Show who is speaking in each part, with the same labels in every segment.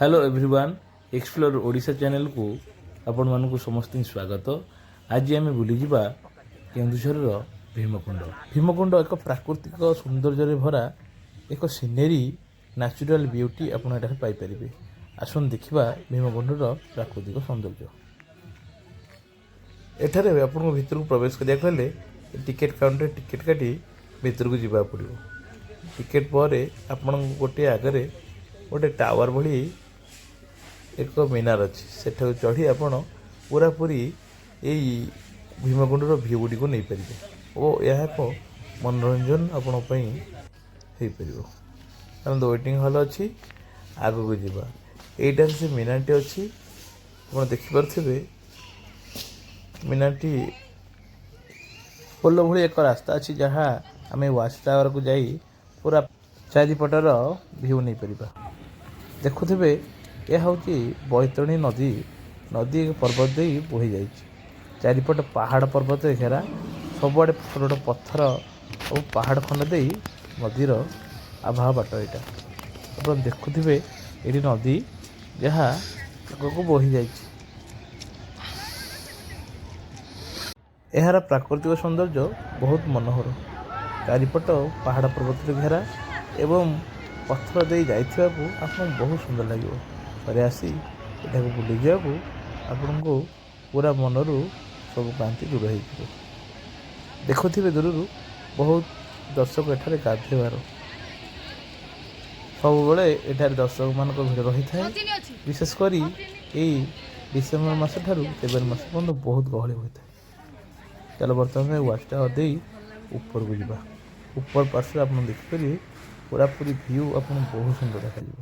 Speaker 1: Hello everyone, explore Odisha ଚ୍ୟାନେଲକୁ ଆପଣମାନଙ୍କୁ ସମସ୍ତଙ୍କୁ ସ୍ୱାଗତ। ଆଜି ଆମେ ବୁଲିଯିବା କେନ୍ଦୁଝରର ଭୀମକୁଣ୍ଡ। ଭୀମକୁଣ୍ଡ ଏକ ପ୍ରାକୃତିକ ସୌନ୍ଦର୍ଯ୍ୟରେ ଭରା ଏକ ସିନେରୀ, ନ୍ୟାଚୁରାଲ ବିୟୁଟି ଆପଣ ଏଠାରେ ପାଇପାରିବେ। ଆସନ୍ତୁ ଦେଖିବା ଭୀମକୁଣ୍ଡର ପ୍ରାକୃତିକ ସୌନ୍ଦର୍ଯ୍ୟ। ଏଠାରେ ଆପଣଙ୍କ ଭିତରକୁ ପ୍ରବେଶ କରିବାକୁ ହେଲେ ଟିକେଟ୍ କାଉଣ୍ଟରରେ ଟିକେଟ୍ କାଟି ଭିତରକୁ ଯିବାକୁ ପଡ଼ିବ। ଟିକେଟ୍ ପରେ ଆପଣଙ୍କୁ ଗୋଟିଏ ଆଗରେ ଗୋଟେ ଟାୱାର ଭଳି ଏକ ମିନାର ଅଛି। ସେଠାକୁ ଚଢ଼ି ଆପଣ ପୁରାପୁରି ଏଇ ଭୀମକୁଣ୍ଡର ଭ୍ୟୁ ଗୁଡ଼ିକୁ ନେଇପାରିବେ ଓ ଏହା ଏକ ମନୋରଞ୍ଜନ ଆପଣଙ୍କ ପାଇଁ ହେଇପାରିବ। କାରଣ ୱେଟିଂ ହଲ୍ ଅଛି। ଆଗକୁ ଯିବା। ଏଇଟାରେ ସେ ମିନାରଟି ଅଛି। ଆପଣ ଦେଖିପାରୁଥିବେ ମିନାରଟି। ପୋଲ ଭଳି ଏକ ରାସ୍ତା ଅଛି, ଯାହା ଆମେ ୱାଚ୍ ଟାୱାରକୁ ଯାଇ ପୁରା ଚାରିପଟର ଭ୍ୟୁ ନେଇପାରିବା। ଦେଖୁଥିବେ, ଏହା ହେଉଛି ବୈତରଣୀ ନଦୀ। ନଦୀ ଏକ ପର୍ବତ ଦେଇ ବୋହି ଯାଇଛି। ଚାରିପଟ ପାହାଡ଼ ପର୍ବତରେ ଘେରା। ସବୁଆଡ଼େ ଛୋଟ ଛୋଟ ପଥର ଓ ପାହାଡ଼ ଖଣ୍ଡ ଦେଇ ନଦୀର ଆବାହ ବାଟ ଏଇଟା। ଆପଣ ଦେଖୁଥିବେ, ଏଇଠି ନଦୀ ଯାହା ଆଗକୁ ବୋହି ଯାଇଛି। ଏହାର ପ୍ରାକୃତିକ ସୌନ୍ଦର୍ଯ୍ୟ ବହୁତ ମନୋହର। ଚାରିପଟ ପାହାଡ଼ ପର୍ବତରେ ଘେରା ଏବଂ ପଥର ଦେଇ ଯାଇଥିବାକୁ ଆପଣଙ୍କୁ ବହୁତ ସୁନ୍ଦର ଲାଗିବ। ଥରେ ଆସି ଏଠାକୁ ବୁଲିଯିବାକୁ ଆପଣଙ୍କୁ ପୁରା ମନରୁ ସବୁ କ୍ଳାନ୍ତି ଦୂର ହେଇଯିବ। ଦେଖୁଥିବେ, ଦୂରରୁ ବହୁତ ଦର୍ଶକ ଏଠାରେ ଗାଧୋଇବାର। ସବୁବେଳେ ଏଠାରେ ଦର୍ଶକମାନଙ୍କ ଭିଡ଼ ରହିଥାଏ। ବିଶେଷ କରି ଏଇ ଡିସେମ୍ବର ମାସ ଠାରୁ ଫେବୃଆରୀ ମାସ ପର୍ଯ୍ୟନ୍ତ ବହୁତ ଗହଳି ହୋଇଥାଏ। ଚାଲ, ବର୍ତ୍ତମାନ ୱାଚ୍ ଟାୱାର ଦେଇ ଉପରକୁ ଯିବା। ଉପର ପାର୍ଶ୍ୱରେ ଆପଣ ଦେଖିପାରିବେ, ପୁରାପୁରି ଭ୍ୟୁ ଆପଣଙ୍କୁ ବହୁତ ସୁନ୍ଦର ଦେଖାଯିବ।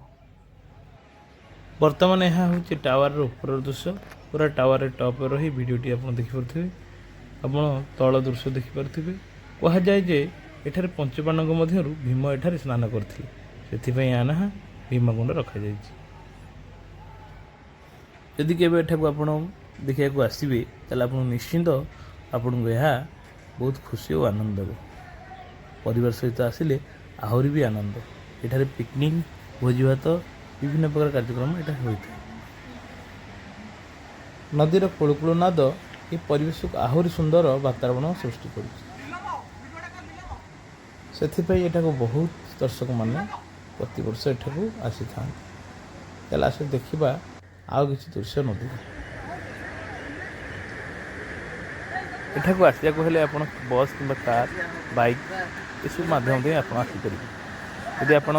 Speaker 1: ବର୍ତ୍ତମାନ ଏହା ହେଉଛି ଟାୱାରର ଉପରର ଦୃଶ୍ୟ। ପୁରା ଟାୱାରରେ ଟପ୍ରେ ରହି ଭିଡ଼ିଓଟି ଆପଣ ଦେଖିପାରୁଥିବେ। ଆପଣ ତଳ ଦୃଶ୍ୟ ଦେଖିପାରୁଥିବେ। କୁହାଯାଏ ଯେ ଏଠାରେ ପଞ୍ଚପାଣ୍ଡବଙ୍କ ମଧ୍ୟରୁ ଭୀମ ଏଠାରେ ସ୍ନାନ କରିଥିଲେ। ସେଥିପାଇଁ ଏହା ନାଁ ଭୀମକୁଣ୍ଡ ରଖାଯାଇଛି। ଯଦି କେବେ ଏଠାକୁ ଆପଣ ଦେଖିବାକୁ ଆସିବେ, ତାହେଲେ ଆପଣ ନିଶ୍ଚିନ୍ତ ଆପଣଙ୍କୁ ଏହା ବହୁତ ଖୁସି ଓ ଆନନ୍ଦ ଦେବ। ପରିବାର ସହିତ ଆସିଲେ ଆହୁରି ବି ଆନନ୍ଦ। ଏଠାରେ ପିକନିକ୍, ଭୋଜିଭାତ, ବିଭିନ୍ନ ପ୍ରକାର କାର୍ଯ୍ୟକ୍ରମ ଏଠାରେ ହୋଇଥାଏ। ନଦୀର କୁଳୁକୁଳୁ ନାଦ ଏ ପରିବେଶକୁ ଆହୁରି ସୁନ୍ଦର ବାତାବରଣ ସୃଷ୍ଟି କରୁଛି। ସେଥିପାଇଁ ଏଠାକୁ ବହୁତ ଦର୍ଶକମାନେ ପ୍ରତିବର୍ଷ ଏଠାକୁ ଆସିଥାନ୍ତି। ତାହେଲେ ଆସ ଦେଖିବା ଆଉ କିଛି ଦୃଶ୍ୟ ନଦୀର। ଏଠାକୁ ଆସିବାକୁ ହେଲେ ଆପଣ ବସ୍ କିମ୍ବା କାର୍, ବାଇକ୍ ଏସବୁ ମାଧ୍ୟମ ଦେଇ ଆପଣ ଆସିପାରିବେ। ଯଦି ଆପଣ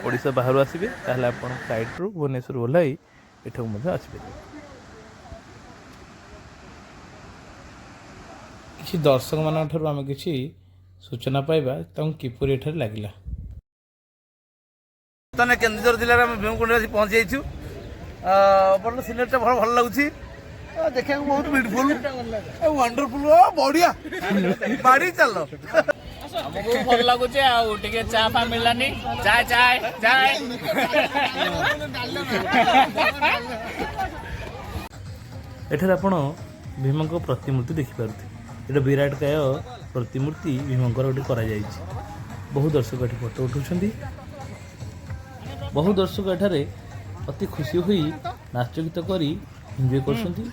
Speaker 1: ଓଡ଼ିଶା ବାହାରୁ ଆସିବେ, ତାହେଲେ ଆପଣ ଫ୍ଲାଇଟ୍ରୁ ଭୁବନେଶ୍ୱର ଓହ୍ଲାଇ ଏଠାକୁ ମଧ୍ୟ ଆସିପାରିବେ। କିଛି ଦର୍ଶକମାନଙ୍କ ଠାରୁ ଆମେ କିଛି ସୂଚନା ପାଇବା, ତାଙ୍କୁ କିପରି ଏଠାରେ ଲାଗିଲା।
Speaker 2: ବର୍ତ୍ତମାନ କେନ୍ଦୁଝର ଜିଲ୍ଲାରେ ଆମେ ଭୀମକୁଣ୍ଡରେ ଆସି ପହଞ୍ଚି ଯାଇଛୁ। ଭଲ ସିନେରୀଟା, ଭଲ ଭଲ ଲାଗୁଛି। ଦେଖିବାକୁ ବହୁତ ବ୍ୟୁଟିଫୁଲ, ୱାଣ୍ଡରଫୁଲ, ବଢିଆ। ବାଡ଼ି ଚାଲ।
Speaker 3: ଆମକୁ ଭଲ ଲାଗୁଛି। ଆଉ ଟିକେ ଚା ଫା ମିଳିଲାନି। ଚାଏ ଚାଏ ଚାଏ।
Speaker 1: ଏଠାରେ ଆପଣ ଭୀମଙ୍କ ପ୍ରତିମୂର୍ତ୍ତି ଦେଖିପାରୁଥିବେ। ଏଇଟା ବିରାଟ କାୟ ପ୍ରତିମୂର୍ତ୍ତି ଭୀମଙ୍କର ଗୋଟେ କରାଯାଇଛି। ବହୁ ଦର୍ଶକ ଏଠି ଫଟୋ ଉଠାଉଛନ୍ତି। ବହୁ ଦର୍ଶକ ଏଠାରେ ଅତି ଖୁସି ହୋଇ ନାଚ ଗୀତ କରି ଏନ୍ଜୟ କରୁଛନ୍ତି।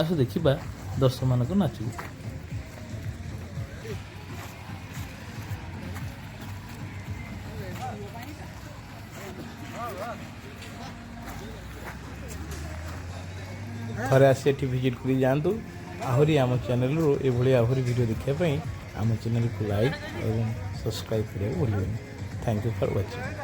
Speaker 1: ଆସ ଦେଖିବା ଦର୍ଶକମାନଙ୍କ ନାଚ ଗୀତ। ଥରେ ଆସି ଏଠି ଭିଜିଟ୍ କରି ଯାଆନ୍ତୁ। ଆହୁରି ଆମ ଚ୍ୟାନେଲରୁ ଏଭଳି ଆହୁରି ଭିଡ଼ିଓ ଦେଖିବା ପାଇଁ ଆମ ଚ୍ୟାନେଲକୁ ଲାଇକ୍ ଏବଂ ସବସ୍କ୍ରାଇବ୍ କରିବାକୁ ଭୁଲିବେନି। Thank you for watching.